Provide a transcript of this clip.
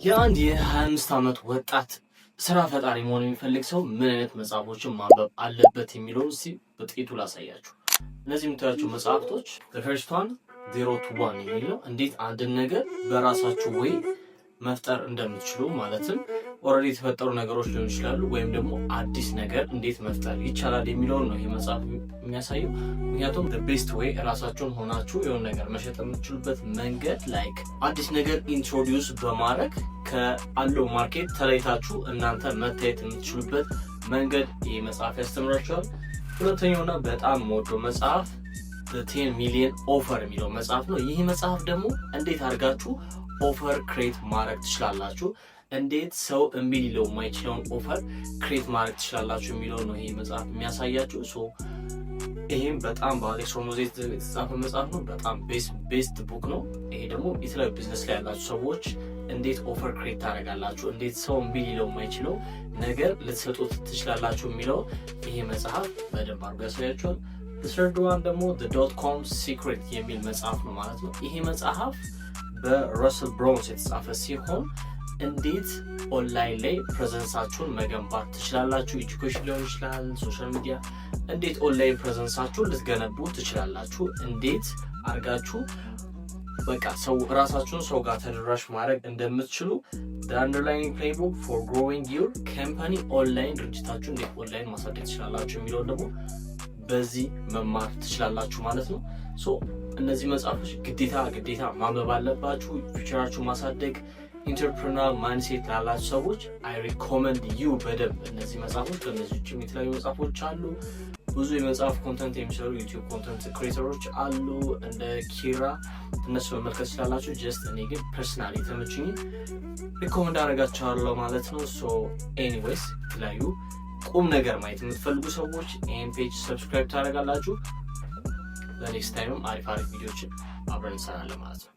የአንድ የ25 ዓመት ወጣት ስራ ፈጣሪ መሆን የሚፈልግ ሰው ምን አይነት መጽሐፎችን ማንበብ አለበት የሚለውን እስቲ በጥቂቱ ላሳያችሁ። እነዚህ የምታያቸው መጽሐፍቶች፣ first one Zero to One የሚለው እንዴት አንድን ነገር በራሳችሁ way መፍጠር እንደምትችሉ፣ ማለትም already የተፈጠሩ ነገሮች ሊሆኑ ይችላሉ፣ ወይም ደግሞ አዲስ ነገር እንዴት መፍጠር ይቻላል የሚለውን ነው ይህ መጽሐፍ የሚያሳየው። ምክንያቱም best way ራሳችሁን ሆናችሁ የሆነ ነገር መሸጥ የምትችሉበት መንገድ like አዲስ ነገር introduce በማድረግ ከአለው market ተለይታችሁ እናንተ መታየት የምትችሉበት መንገድ ይህ መጽሐፍ ያስተምራችኋል። ሁለተኛውና በጣም የምወደው መጽሐፍ 10 Million Offer የሚለው መጽሐፍ ነው። ይህ መጽሐፍ ደግሞ እንዴት አድርጋችሁ offer create ማድረግ ትችላላችሁ፣ እንዴት ሰው እምቢ ሊለው የማይችለውን offer create ማድረግ ትችላላችሁ የሚለው ነው ይህ መጽሐፍ የሚያሳያችሁ። So ይህም በጣም በአሌክስ ሆርሞዚ የተጻፈ መጽሐፍ ነው። በጣም best book ነው። ይሄ ደግሞ የተለያዩ ቢዝነስ ላይ ያላችሁ ሰዎች እንዴት offer create ታደርጋላችሁ፣ እንዴት ሰው እምቢ ሊለው የማይችለው ነገር ልትሰጡት ትችላላችሁ የሚለው ይሄ መጽሐፍ በደንብ አድርጎ ያሳያችኋል። Third one ደግሞ Dot Com Secret የሚል መጽሐፍ ነው ማለት ነው። ይሄ መጽሐፍ በረስል ብራንሰን የተጻፈ ሲሆን እንዴት ኦንላይን ላይ presence ኣችሁን መገንባት ትችላላችሁ፣ education ሊሆን ይችላል፣ social media፣ እንዴት online presence ኣችሁን ልትገነቡ ትችላላችሁ፣ እንዴት አድርጋችሁ በቃ ሰው ራሳችሁን ሰው ጋር ተደራሽ ማድረግ እንደምትችሉ፣ underlying playbook for growing your company online፣ ድርጅታችሁ እንዴት ኦንላይን ማሳደግ ትችላላችሁ የሚለውን ደግሞ በዚህ መማር ትችላላችሁ ማለት ነው። So እነዚህ መጽሐፎች ግዴታ ግዴታ ማንበብ አለባችሁ። Future ኣችሁ ማሳደግ entrepreneurial mindset ላላችሁ ሰዎች I recommend you በደንብ እነዚህ መጽሐፎች። ከእነዚህ ውጭም የተለያዩ መጽሐፎች አሉ። ብዙ የመጽሐፍ content የሚሰሩ YouTube content creator ኦች አሉ እንደ ኪራ፣ እነሱ መመልከት ትችላላችሁ። Just እኔ ግን personally የተመቹኝን recommend አደርጋቸዋለሁ ማለት ነው። So anyways የተለያዩ ቁም ነገር ማየት የምትፈልጉ ሰዎች ይህን page subscribe ታደርጋላችሁ። በ next time ም አሪፍ አሪፍ ቪዲዮችን አብረን እንሰራለን ማለት ነው።